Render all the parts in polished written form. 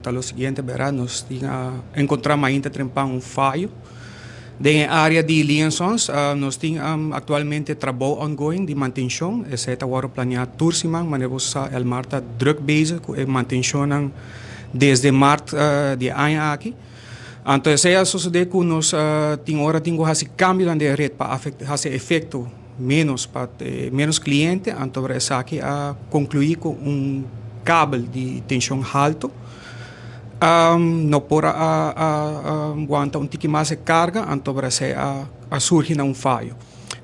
Ta lo siguiente bera, nos tin a encontra mainta trempan un fayo den e area di Liensons. Nos tin actualmente trabou ongoing di mantencion. Esey ta wordo planea tur siman. Manera bo sa, Elmar ta druk bezig cu e mantencionnan desde maart di e aña aki. Anto esey a sosode cu nos tin ora tin cu haci cambionan den e red pa haci efecto menos pa menos cliente, anto esaki a conclui cu un kabel di tension halto no por a wanta un tiki mas e carga, anto esey a surgi na un fayo.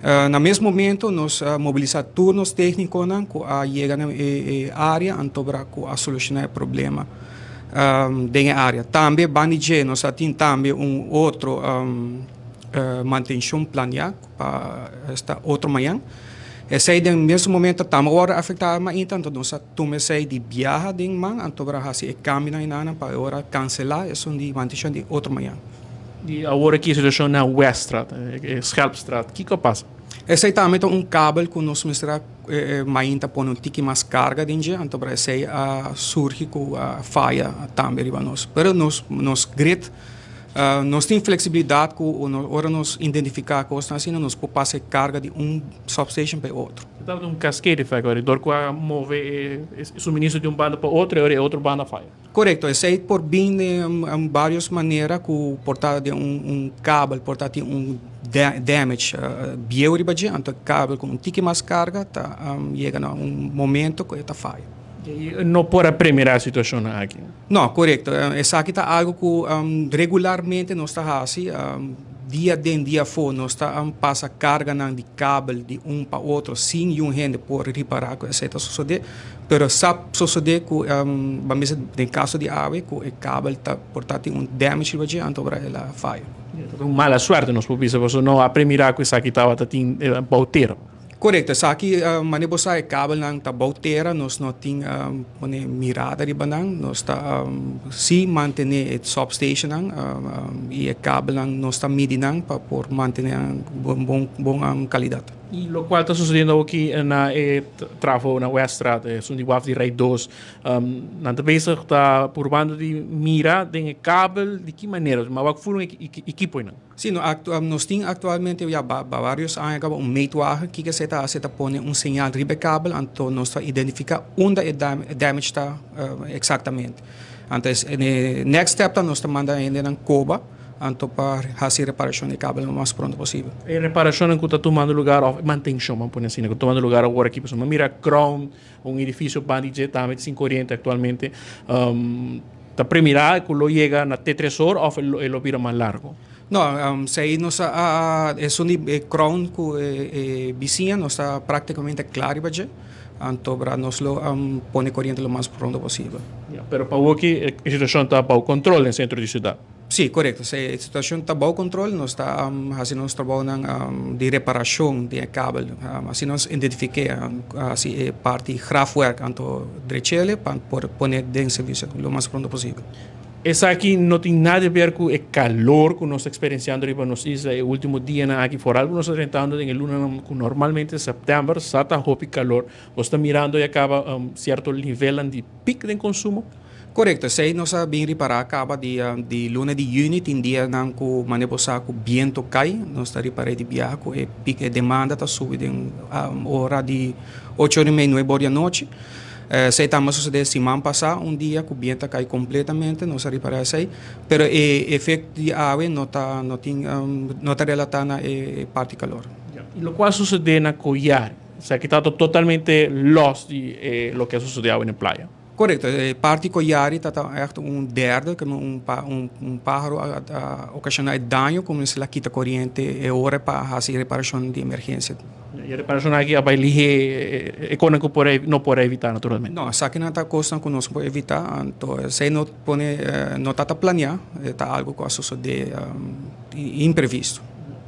Na mes momento nos a mobilisa tur nos tecniconan cu a yega na e area anto cu a soluciona e problema den e area. Tambe banda di dje nos a tin tambe un otro mantencion planea. Pa esta otro mañan. Esei den mesun momento tambe a wòrdu afektá mainta, anto nos a tuma esei di biaha den man, anto por a hasi e kambionan enanan pa e ora kanselá esun di mantishon di otro mañan. I awor aki e situashon na Weststraat, e Schelpstraat, kiko a pasa? Esei tambe ta un kabel ku nos mester a mainta pone un tiki mas karga den dje, anto por esei a surgi ku a faya tambe riba nos. Pero nos nos grid. Nos tin flexibilidad cu ora nos identifica cosnan asina nos por pasa e carga di un substation pa e otro. E tabata un cascade effect ora dor cu a move e suministro di un banda pa otro e ora e otro banda faya. Corecto, esey por bin den varios manera cu por ta den un kabel por ta tin un damage bieu riba dje, anto e kabel cu un tiki mas carga ta yega na un momento cu e ta faya. Y no por a premira e situacionnan aki? No, korekto. Esaki ta algu ku regularmente nos ta hasi. Dia den dia afó nos ta pasa karganan di kabel di un pa otro sin yun hende por ripará ku esei ta sosodé. Pero sa sosodé ku, ban bisa den kaso di awe, ku e kabel ta por ta tin un damage riba dje anto ora el a faya. Ta un mala suerte nos por bisa pasobra no a premirá ku esaki tabata tin bou tera. Korekto, esaki manera bo sa e kabelnan ta bou tera, nos no tin pone mirada riba nan, nos ta si mantene e substationnan i e kabelnan nos ta midi nan pa por mantene nan bon bon kalidat. I lokual ta sosodiendo awoki na e trafo na Weststraat, esun di waf di Rij dos, nan ta bezig ta purbando di mira den e kabel di ki manera, ma wak ful un ekipo einan. Sí, no, nos tin aktualmente ya ba varios aña kaba un meetwagen. Kiko esei ta hasi? Ta pone un señal riba e kabel, anto nos ta identifiká unda e damage ta eksaktamente. Anto e next step ta nos ta manda hendenan koba anto pa hasi reparashon di e kabel lo mas pronto posibel. E reparashonnan ku ta tumando lugar òf e mantenshon, ban pone asina, ku ta tumando lugar awor aki, pasobra mi a mira Crown, un edifisio banda di dje tambe ta sin koriente aktualmente. Ta premirá ku lo yega na te tres or òf e lo bira mas largu? No, esei nos a esun di e Crown ku e bisiña nos ta práktikamente kla riba dje, anto nos lo pone koriente lo mas pronto posibel. Ya, pero pa awoki e situashon ta bou kontrol den sentro di siudat? Sí, korekto. E situashon ta bou kontrol. Nos ta hasi nos trabounan di reparashon di e kabel. Asina nos identifiké, hasi e parti grafwerk anto drechele pa por pone den servisio lo mas pronto posibel. Esaki no tin nada di ber ku e kalor ku nos ta eksperensiando riba nos isla e último dianan aki. Foral ku nos ta drentando den e lunanan ku normalmente sèptèmber sa ta hopi kalor. Bo ta mirando ya kaba sierto nivelnan di pik den konsumo? Korekto, esei nos a bin ripará kaba di di luna di yüni tin dianan ku manera bo sa ku biento kai, nos ta ripar'é di biaha ku e pik e demanda ta subi den ora di ocho ora i mei nuebe ora di anochi. Esei tambe a sosodé siman pasá un dia ku biento a kai kompletamente, nos a ripará esei, pero e efekto di awe no ta no tin no ta relatá na e parti kalor. I lokual a sosodé na Koyari, esaki ta totalmente lòs di e loke a sosodé awe na e playa. Korekto, e parti Koyari ta ta ègt un derde, kende un un páharo a okashoná e daño ku mester a kita koriente e ora pa hasi reparashon di emergensia. E reparashon aki a bai lihé e konan ku por no por a evitá naturalmente. No, esakinan ta kosnan ku nos por evitá, anto esei no pone no ta ta planeá, e ta algu ku a sosodé imprevisto.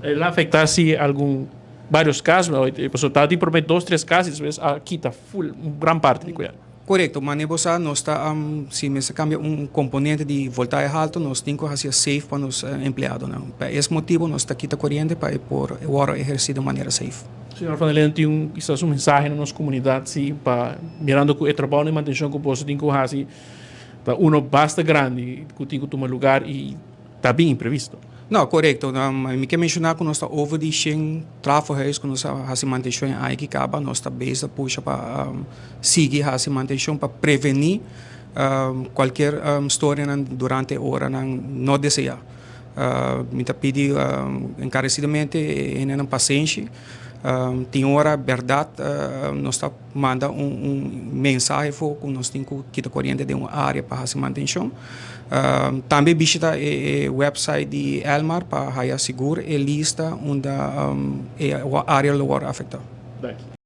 El a afektá si algun varios kas, pasobra tabatin promé dos tres kas i despues a kita ful un gran parti di Koyari. Korekto, mane bo sa nos ta si mester kambia un komponente di voltahe haltu nos tin ku hasi safe pa nos empleadonan. Pa es motibu nos ta kita koriente pa e por wòrdu ehersí di un manera safe. Señor Van der Linden tin un kisas un mensahe na nos komunidat si pa mirando ku e trabou di mantenshon ku boso tin ku hasi. Ta uno basta grandi ku tin ku tuma lugá i ta bin imprevisto. No, korekto. Mi ke menshoná ku nos ta over di 100 trafohuis ku nos a hasi mantenshon aki kaba, nos ta bezig pusha pa sigui hasi mantenshon pa prevení kualke storia durante ora no deseá. Mi ta pidi enkaresidamente e pasenshi. Tin ora, berdat, nos ta manda un mensahe ku nos tin ku kita koriente den un área pa hasi mantenshon. Tambe bishitá e website di Elmar pa haya sigur e lista unda e área lo afektá. Danki.